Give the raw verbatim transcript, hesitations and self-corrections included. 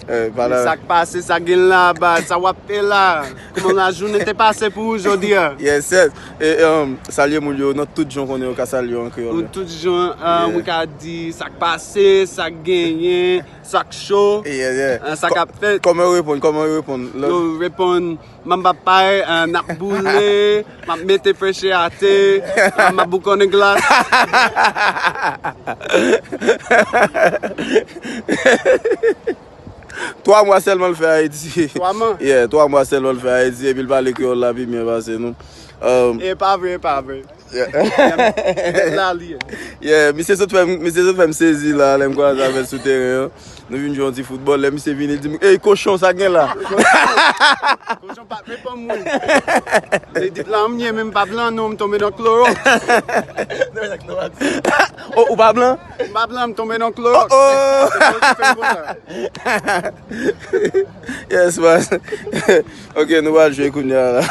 Eh, pa la. Sa k pase, sa gen la, baz, sa w ap fè la? Kòman lajounen te pase pou ou jodi a? Yes, yes. E, um, salye moun yo nan tout jan w konnen yo ka salye yo an kreyòl. Nan tout jan, uh, mwen ka di sa k pase, sa k genyen, sa k cho, yeah, yeah, uh, sa k ap fèt. Kòman yo reponn? Kòman yo reponn? Yo reponn, manman papay, uh, n ap boule, m ap mete frèchè atè, uh, m ap boukonnen glas. Twa mwa sèlman l fè Ayiti. Twa mwa? Yeah, twa mwa sèlman l fè Ayiti, epi l pale kreyòl la pi byen pase nou. Um, e pa vre, e pa vre. Yeah. Nèt la li ye. Yeah, misye sot fè m, misye sot fè m sezi la, lè m kwaze avè l sou teren an. Nou vin jwe yon ti foutbòl, lè misye vini, l di m, "Ey, kochon, sa k gen la?" Kochon pa reponn mwen. Li di, "Blan m ye, men m pa blan non, m tonbe nan kloro." Oh, ou pa blan? M pa blan, m tonbe nan kloro. Oh, oh. Se pou sa. Yes, man. Ok, nou pral jwe kounye a la.